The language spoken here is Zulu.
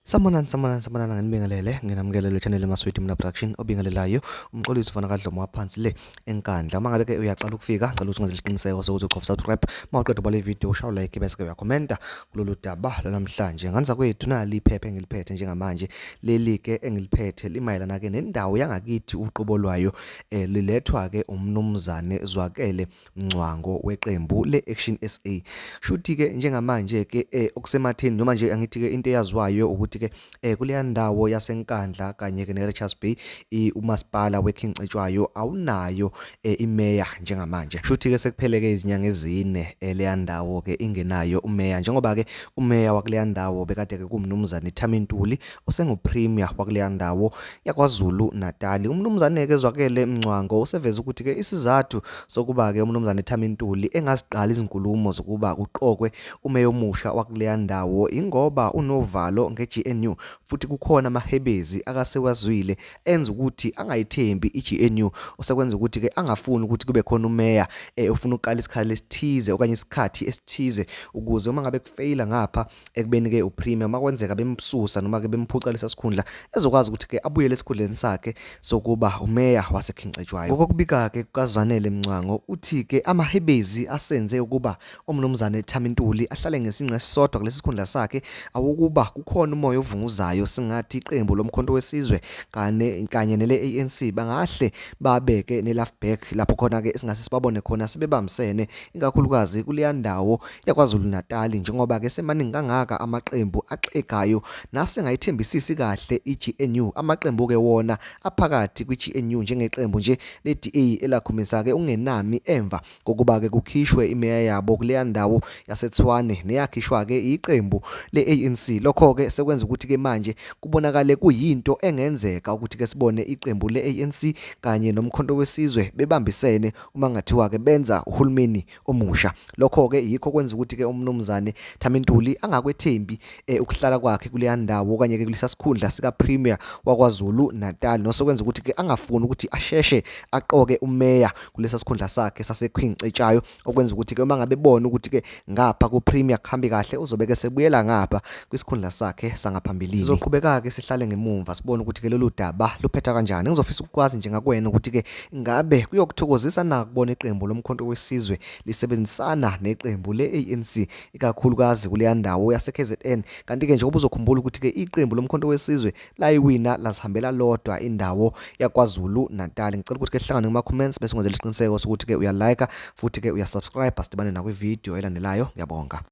Sanibonani, sanibonani, sanibonani, nginibingelele, nginamukele le channel Maswidi Mna Production obingelelayo uMxolisi ufana kaDlomo waphansi le eNkandla. Uma ngabe ke uyaqala ukufika, ngicela ukuthi ungenze isiqiniseko sokuthi uchofa subscribe. Uma uqeda ubala ivideo ushaw like bese ke uyakhomenta kulolu daba lwanamhlanje. Nganza kwethu nali iphepha engiliphethe njengamanje. Leli ke engiliphethe limayelana ke nendawo yangakithi uqobo lwayo eh, lilethwa ke umnumzane Zwakele Mncwango weqembu le-Action SA. Shuthi ke njengamanje ke eh, okusematheni noma nje angithi ke into eyaziwayo ukuthi ke eh, kuleya ndawo yaseNkandla kanye ke neRichards Bay umasipala weKing Cetshwayo awunayo eh, imeya njengamanje. Shuthi ke sekuphele ke izinyanga ezine leya ndawo ke ingenayo umeya njengoba ke umeya wakuleya ndawo bekade ke kumnumzane Thami Ntuli osenguPremier wakuleya ndawo yaKwaZulu Natali. UMnumzane ke Zwakele Mncwango useveze ukuthi ke isizathu sokuba ke uMnumzane Thami Ntuli engaziqali izinkulumo zokuba kuqokwe umeya omusha wakuleya ndawo ingoba unovalo ngeGNU futhi kukhona amahebezi akasewazwile enza ukuthi angayithembi iGNU osekwenza ukuthi ke angafuni ukuthi kube khona umeya eh, ofuna ukuqala isikhala esithize okanye isikhathi esithize ukuze uma ngabe kufeyila ngapha ekubeni ke uPremier uma kwenzeka bemsusa noma ke bemphuca lesa sikhundla ezokwazi ukuthi ke abuyele esikhundleni sakhe sokuba umeya waseKing Cetshwayo. Ngokokubika ke kukaZanele Mncwango uthi ke amahebezi asenze ukuba uMnumzane Thami Ntuli ahlale ngesinqe esisodwa kulesi sikhundla sakhe awukuba kukhona umoya ovunguzayo singathi iqembu lomkhonto wesizwe kane kanye nele ANC bangahle babeke ne-laugh back lapho khona ke esingase sibabone khona sebebambisene ikakhulukazi kuleya ndawo yaKwaZulu-Natali njengoba-ke semaningi kangaka amaqembu axegayo nasengayithembisisi kahle i-GNU. Amaqembu-ke wona aphakathi kwi-GNU njengeqembu nje le-DA elakhumisa-ke ukungenami emva kokuba-ke kukhishwe imeya yabo kuleya ndawo yaseTshwane neyakhishwa-ke iqembu le-ANC. Lokho-ke sekwenza ukuthi-ke manje kubonakale kuyinto engenzeka ukuthi-ke sibone iqembu le-ANC kanye noMkhonto weSizwe bebambisene uma kungathiwa-ke benza uhulumeni omusha. Lokho-ke yikho kwenza ukuthi-ke uMnumzane Thami Ntuli angakwethembi eh, ukuhlala kwakhe kuleya ndawo okanye-ke kulesa sikhundla sika-Premier waKwaZulu Natal nosekwenza ukuthi-ke angafuni ukuthi asheshe aqoke umeya kulesa sikhundla sakhe saseQueen Cetshwayo okwenza ukuthi-ke uma ngabe ebona ukuthi-ke ngapha ku-Premier kuhambi kahle uzobe-ke sebuyela ngapha kwisikhundla sakhe sangaphambilini. Sizoqhubeka-ke sihlale ngemumva sibone ukuthi-ke lolu daba luphetha kanjani. Ngizofisa ukukwazi njengakwena ukuthi-ke ngabe kuyokuthokozisa na kubona iqembu loMkhonto weSizwe lisebenzisana neqembu le-ANC ikakhulukazi kuleya ndawo yase-KZN kanti-ke njengoba uzokhumbula ukuthi-ke iqembu loMkhonto weSizwe layiwina lazihambela lodwa indawo yaKwaZulu Natal. Ngicela ukuthi-ke sihlangane kuma-comments bese ungenzela isiqiniseko sokuthi-ke uyalike futhi-ke uyasubscribe sidibane nakwividiyo elandelayo. Ngiyabonga.